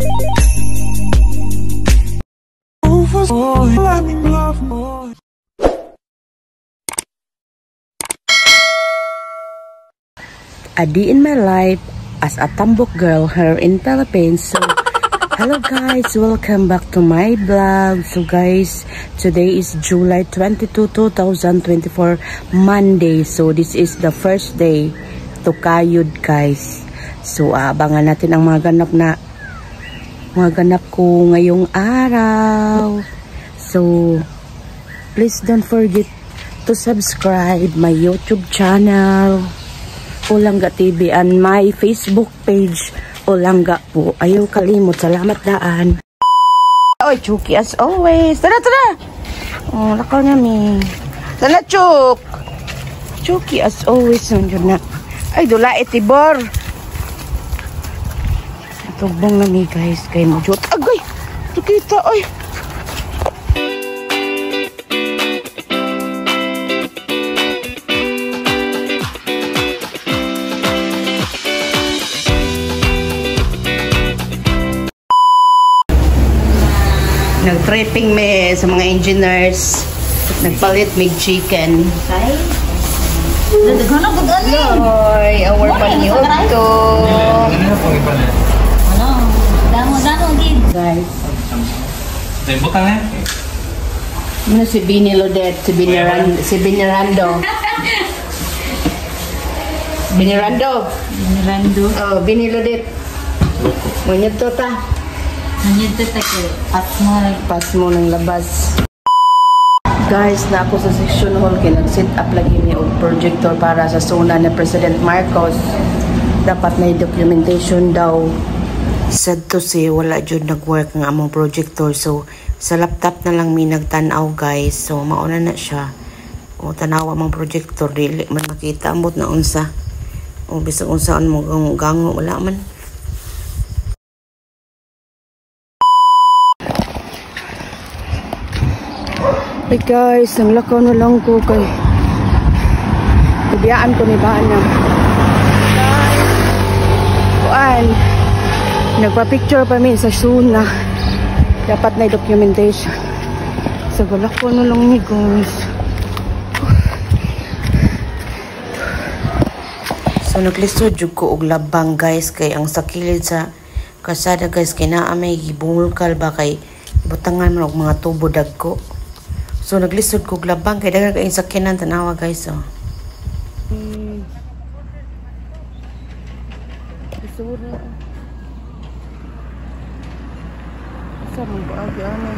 A day in my life as a tambok girl here in Philippines. So, hello guys, welcome back to my vlog. So guys, today is July 22, 2024, Monday. So this is the first day to kayod, guys. So abangan natin ang mga ganap na mga ganap ko ngayong araw. So please don't forget to subscribe my YouTube channel, Olangga TV, and my Facebook page, Olangga po. Ayaw kalimot. Salamat daan. Oy, Chucky as always. Tara, tara! Oh, lakaw nami. Tara, Chuk! Chucky as always. Nandiyan na. Ay, dula itibor. Tugbong nami, guys. Kay mo, jut. Agay! Tukita, ay! Nag-tripping me sa mga engineers. Nagpalit mig chicken. Ay. Hoy, our panyog to. Ano? Damo, damo, gid. Guys. Ano si Bini Lodet, si Binirando, si Binirando. Binirando. Mirando. Oh, Bini Lodet. Munyod to ta. Nanyun to take pas mo. Pas mo ng labas. Guys, na ako sa section hall kay nag-set up lagi mi og projector para sa SONA ni President Marcos. Dapat na documentation daw. Sad to say, wala jud nag-work ang among projector. So, sa laptop na lang mi nagtan-aw, guys. So, mauna na siya. O, tanawa mang projector, dili man makita ambot na unsa. O, bisag unsaan mo gango, wala man. Hey guys, ang lakaw na lang ko kay biyaan ko ni Bana. Guys, kuan, nagpa-picture pa mi sa SONA. Dapat na documentation. So, galakaw na lang ni guys. So, naglisod jud ko og labang, guys, kay ang sakilid sa kasada, guys, kay naa may gibungulkal ba kay butangan man og mga tubo dagko. So, naglisod ko og labang kay daghan kayong sakyanan, tanawa, guys, oh. Isura. Sa man ba agi ano?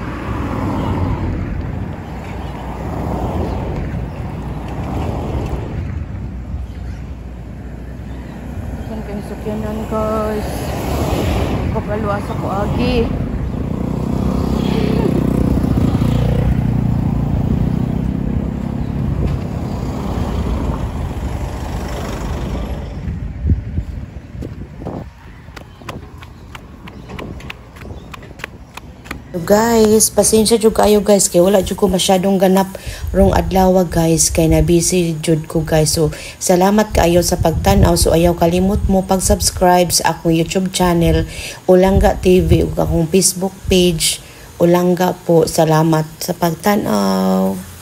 Saan kayong sakyanan, guys? Kabalo asa ko agi. So guys, pasensya jud kayo, guys, kay wala jud ko masyadong ganap rong adlaw, guys, kay na busy jud ko, guys. So salamat kaayo sa pagtan-aw. So ayaw kalimot mo pag-subscribe sa akong YouTube channel Olangga TV ug akong Facebook page Olangga po. Salamat sa pagtan-aw.